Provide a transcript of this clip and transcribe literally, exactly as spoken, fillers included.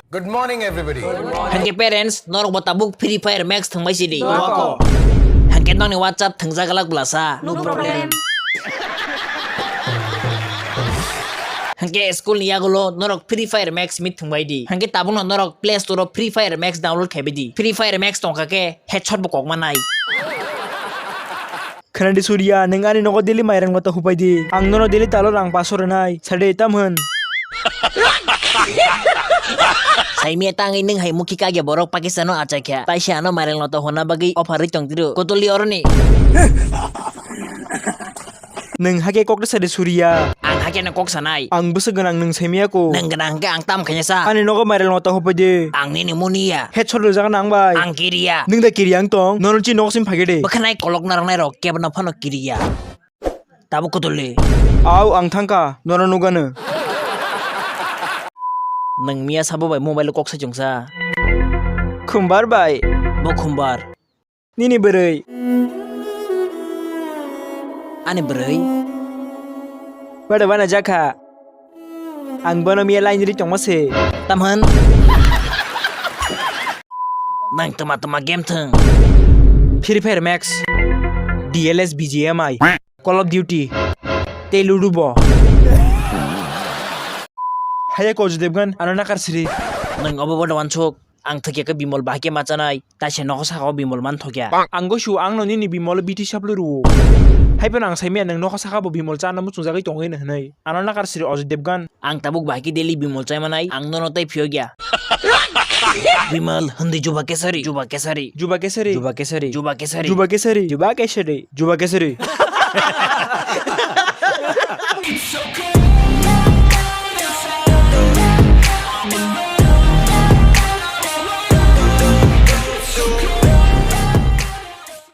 Good morning, everybody. Hwnkhe parents, norok bo tabuk Free Fire Max thwngbai sidi. Hwnkhe nokni WhatsApp thwngjak glak bwlasa. No problem. Hwnkhe school ni yagulo norok Free Fire Max meet thwngbai di. Hwnkhe tabukno norok Play Store o Free Fire Max download khaibai di. Free Fire Max tongkha khe headshot bo kok manai. Khwnadi Surya, nwng ani nogo daily mairang lota hupai di. Ang nono daily talo rang paso rwnai. Sade tam hwn. Saimia tangwi nwng hai mukhi kagya borok Pakistan o achaikha. Taisa ano mairang lota honna bagwi offer rwi tongtiro. Kotoli oroni. Nwng hake kok sadi Surya. Ang hake no kok sanai. Ang bwswk gwnang nwng saimia ko. Nwng gwnang hwnkhe ang tam khaina sa. Ani nogo mairang lota hupai di. Ang nini muni ya. Headshot rwjak nang bai. Ang kiriya. Nwng da kiriya ang tong. Nono chi nok sim phage de. Bwkhanai kolok narwknai rok kebo no phano kiriya. Tabuk kotole. Au ang thangka. Nono nugano. Nwng miya sabo bai mobile kok sai chungsa. Khumbar bai. Bo khumbar. Nini bwrwi. Ani bwrwi. Bada bana jakha. Ang bono miya line ri tongma se. Tamhan. Nang tama tama game thwng. Free Fire Max. D L S B G M I. Call of Duty. Tei Ludo bo. Haya ko Ajay Devgan, ano nakar siri. Nang obo bodo wansuk. Ang thwkya khe Bimol bahai khe ma chanai, taisa nokha saka o Bimol man thokya. Ang go su ang no nini Bimol biti saplu rwo. Hai phano ang saimaya nwng nokha saka bo Bimol chana muchung jagwi tongwi no hwnwi. Ano nakar siri Ajay Devgan. Ang tabuk bahai khe daily Bimol chai manai, ang nono tei phiyokya. Bimol, hindi Juba Kesari, Juba Kesari, Juba Kesari, Juba Kesari, Juba Kesari, Juba Kesari, Juba Kesari, Juba Kesari.